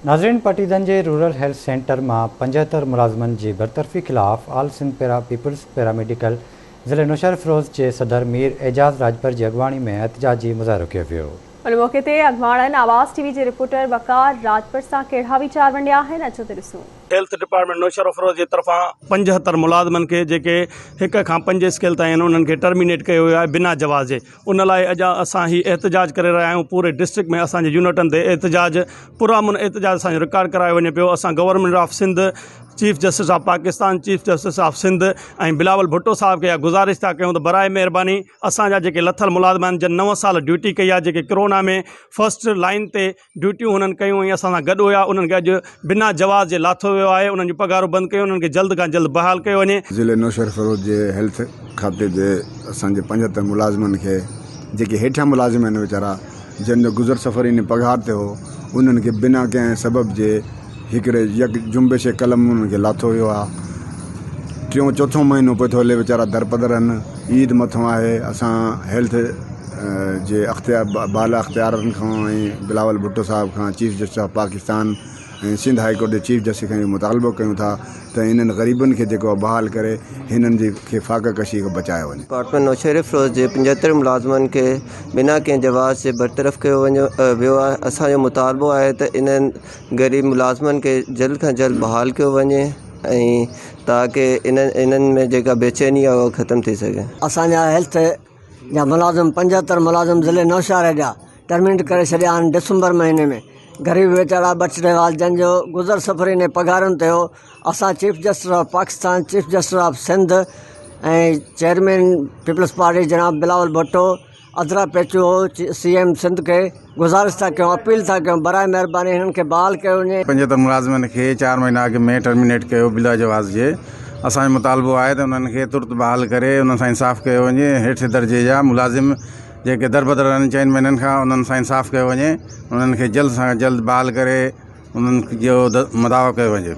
ناظرين پٽيدن جي rural health centre مان 75 ملازمن جي برطرفي خلاف آل سنڌ پيرا پيپلز پيراميڊيڪل ضلعي نوشهروفيروز جي صدر مير اعجاز راڄپر جي اڳواڻي ۾ احتجاجي مظاهرو ڪيو ويو. ان موقعي تي اڳواڻن آواز ٽي وي جي رپورٽر وقار راڄپر سان ڪهڙا ويچار ونڊيا آهن اچو ته ڏسون. هيلٿ ڊپارٽمينٽ نوشهروفيروز جي طرفان 75 ملازمن کي جيڪي هڪ کان پنج اسڪيل تائين آهن انهن کي ٽرمينيٽ ڪيو ويو آهي بنا جواز جي ان لاء اڄ اسان هي احتجاج ڪري رهيا آهيون پوري ڊسٽرڪٽ ۾ اسان جي يونٽن تي احتجاج پرامن احتجاج اسان جو رڪارڊ ڪرايو وڃي پيو اسان government of Sindh chief justice of Pakistan chief justice of Sindh ۽ Bilawal Bhutto صاحب کي اها گذارش ٿا ڪيون ته برائي مهرباني اسان جا جيڪي لٿل ملازم آهن جن نو سال ڊيوٽي ڪئي آهي جيڪي ڪرونا ۾ فرسٽ لائن تي ڊيوٽيون هنن ڪيون ۽ اسان سان گڏ هيا انهن کي اڄ بنا جواز جي لاٿو ويو آهي انهن جون پگهارون بند ڪيون انهن کي جلد کان جلد بحال ڪيو وڃي. ضلعي نوشهروفيروز جي هيلٿ کاتي جي اسان جي 75 ملازمن کي جيڪي هيٺيان ملازم آهن ويچارا جن جو گذر سفر انهي پگهار تي هو انهن کي بنا ڪنهن سبب جي هڪڙي يڪ جنبش قلم انهن کي لاٿو ويو آهي ٽيون چوٿون مهينو پيو ٿو هلي ويچارا درپدر آهن عيد مٿو آهي اسان هيلٿ جي اختيار بالا اختيارن کان ۽ بلاول ڀٽو صاحب کان chief justice of Pakistan ۽ Sindh high court جي چيف جسٽس کان اهو مطالبو ڪيون ٿا ته انهن غريبن کي جيڪو آهي بحال ڪري هنن جي کي فاقه ڪشي کان بچايو وڃي. ڊپارٽمينٽ نوشهروفيروز جي 75 ملازمن کي بنا ڪنهن جواز جي برطرف ڪيو وڃو ويو آهي اسان جو مطالبو آهي ته انهن غريب ملازمن کي جلد کان جلد بحال ڪيو وڃي ۽ تاڪه انهن انهن ۾ جيڪا بيچيني آهي اها ختم ٿي سگهي. اسان جا هيلٿ جا ملازم 75 ملازم ضلعي نوشهري جا ٽرمينٽ ڪري ڇڏيا آهن ڊسمبر مهيني ۾ غريب ويچارا ٻچڙي وال جن جو گذر سفر انهي پگهارن تي هو اسان chief justice of Pakistan chief justice of Sindh ۽ chairman peoples party جناب بلاول ڀٽو ادرا پيچوهو سي ايم سنڌ کي گذارش ٿا ڪيون اپيل ٿا ڪيون برائي مهرباني هنن کي بحال ڪيو وڃي. 75 ملازمن کي چار مهينا اڳ ۾ ٽرمينيٽ ڪيو بلا جواز جي اسان جو مطالبو آهي ته انهن کي ترت بحال ڪري انهن سان انصاف ڪيو وڃي هيٺ درجي جا ملازم جيڪي دربدر آهن چئن مهينن کان انهن سان انصاف ڪيو وڃي انهن کي جلد سان جلد بحال ڪري انهن جو مداوع ڪيو وڃي.